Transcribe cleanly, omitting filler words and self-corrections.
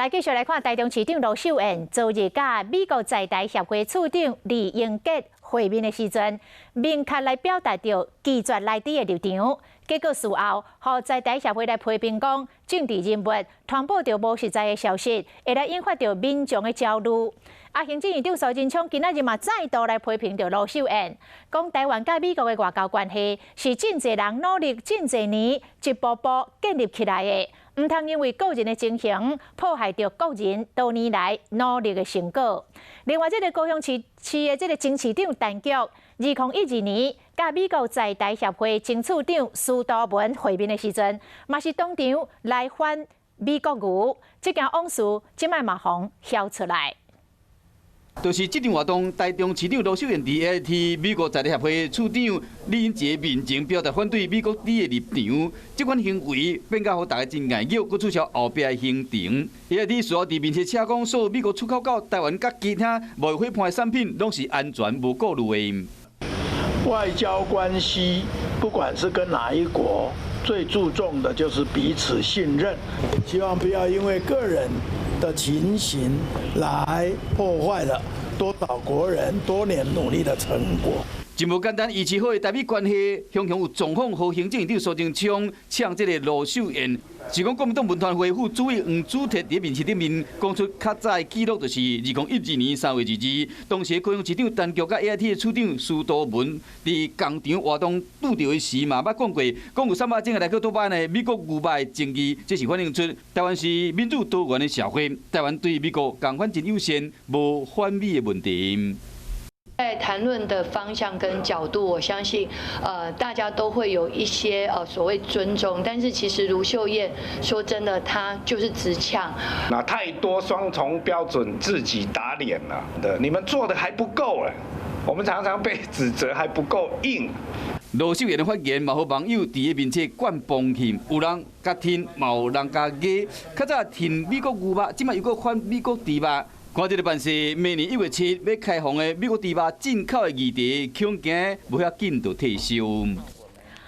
來繼續來看臺中市長盧秀燕，昨日佮美國在台協會處長李英傑會面的時陣，明確來表達著拒絕來佇的立場。結果事後，予在台協會來批評講，政治人物傳播著無實在的消息，會來引發著民眾的焦慮。啊，行政院長蘇貞昌今仔日嘛再度來批評著盧秀燕，講臺灣佮美國的外交關係是真濟人努力真濟年，一步步建立起來的。毋通因為個人的情形破壞著國人多年來努力的成果。另外，這个高雄市的這个前市長陳菊，2012年佮美國在台協會前處長司徒文會面的時陣，嘛是當場來反美國牛，這件往事這擺嘛予囂出來。就是這場活動，臺中市長盧秀燕佇 AIT 美國在台協會處長李英傑面前表達反對美國豬的立場，這款行為變甲予大家真礙眼，閣取消後壁的行程。AIT 事後佇面冊寫講，所有美國出口到臺灣佮其他貿易夥伴的產品，攏是安全無顧慮的。外交關係，不管是跟哪一國，最注重的就是彼此信任。希望不要因為個人的情形來破壞了多少國人多年努力的成果。真無簡單，維持好的台美關係，常常有狀況，予行政院長蘇貞昌嗆這个盧秀燕，是講國民黨文傳會副主委黃子哲佇面冊頂面講出較早的記錄，就是2012年3月22日，當時高雄市長陳菊佮 AIT 的處長司徒文佇仝場活動拄著伊時嘛捌講過，講有三百種的來去倒擺呢，美國牛肉的爭議，這是反映出臺灣是民主多元的社會，臺灣對美國仝款真友善，無反美的問題。在談論的方向跟角度，我相信，大家都會有一些所謂尊重，但是其實盧秀燕說真的，她就是直嗆。那太多雙重標準，自己打臉了的，你們做的還不夠了，我們常常被指責還不夠硬。盧秀燕的發言嘛，予網友佇伊面前灌崩去，有人共聽，嘛有人共罵。較早挺美國牛肉，這擺又閣反美國豬肉。看這个辦事，明年1月7欲開放的美國豬肉進口的議題，恐驚無遐緊就退燒。